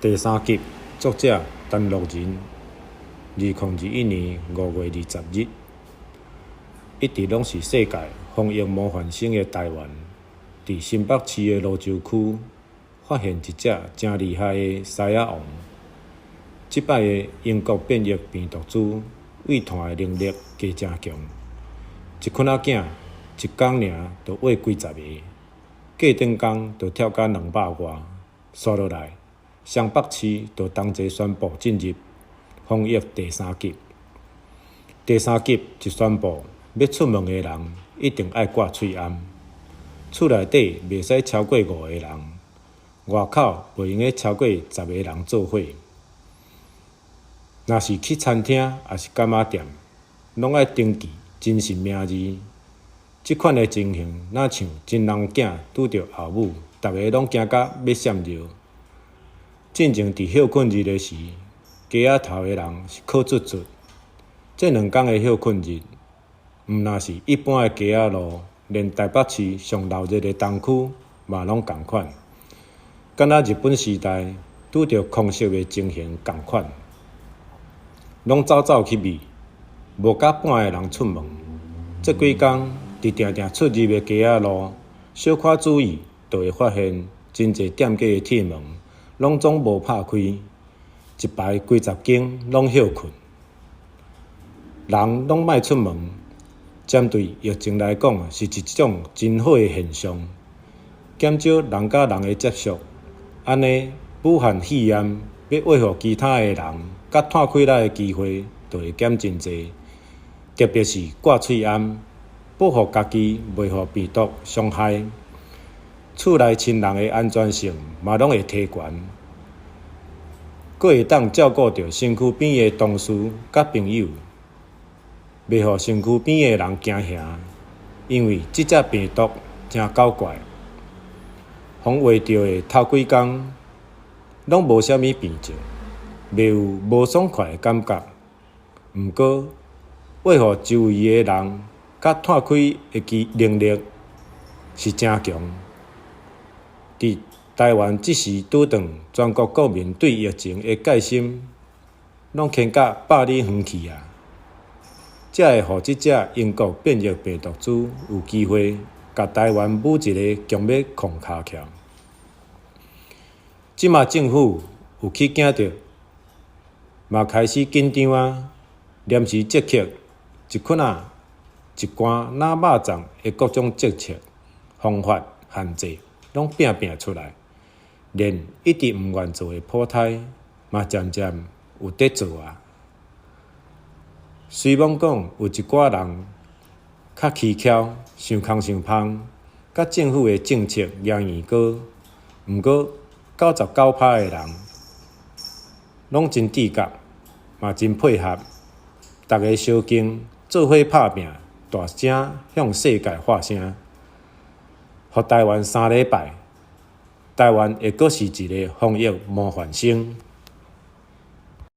第三集，作者陳樂仁，2021年5月20日，一直攏是世界防疫模範生的台灣，佇新北市的蘆洲區發現一隻誠厲害的獅仔王。這擺的英國變異病毒株遺傳的能力加誠強，一群仔囝一工爾就餵幾十个，過頂工就跳甲200外，紲落來，雙北市就同齊宣布進入防疫第三級。第三級一宣布，欲出門的人一定愛掛喙罨，厝內底袂使超過五個人，外口袂用得超過十個人做伙。若是去餐廳抑是柑仔店，攏愛登記真實名字。這款的情形，若像真人囝拄著後母，逐个攏驚甲欲閃尿。進前佇歇睏日的時，街仔頭的人是靠卒卒。這兩工的歇睏日，毋但是一般的街仔路，連台北市上鬧熱的東區嘛攏仝款，敢若日本時代拄著空襲的情形仝款，攏走走去覕，無甲半个人出門。這幾工佇定定出入的街仔路，小可注意，就會發現真濟店家的鐵門攏總無拍開，一排幾十間攏歇睏，人攏莫出門。針對疫情來講，是一種真好的現象，減少人佮人的接觸。按呢，武漢肺炎欲傳予其他的人，佮湠開來的機會就會減真濟。特別是掛喙罨，保護家己袂予病毒傷害，厝內親人的安全性嘛攏會提懸，閣會當照顧著身軀邊的同事佮朋友，袂予身軀邊的人驚嚇，因為這隻病毒誠狡怪，予人畫著的頭幾工攏無啥物病症，袂有無爽快的感覺。毋過，傳予周圍的人佮湠開的機能力是誠強。佇台灣這時拄當全國國民對疫情的戒心攏牽甲百里遠去啊！才會予這隻英國變異病毒株有機會共台灣舞一个強欲炕跤起來。這馬政府有去驚著，嘛開始緊張啊！臨時政策一捆仔一罐若肉粽的各種政策方法限制，攏拼拼出來，連一直毋願做的普篩，嘛漸漸有佇做啊。雖罔講有一寡人較蹊蹺，想空想芳，佮政府的政策夯硬膏，毋過99%的人攏真自覺，嘛真配合，逐个相敬做伙拍拚，大聲向世界發聲，予台灣3禮拜，台灣會閣是一个防疫模範生。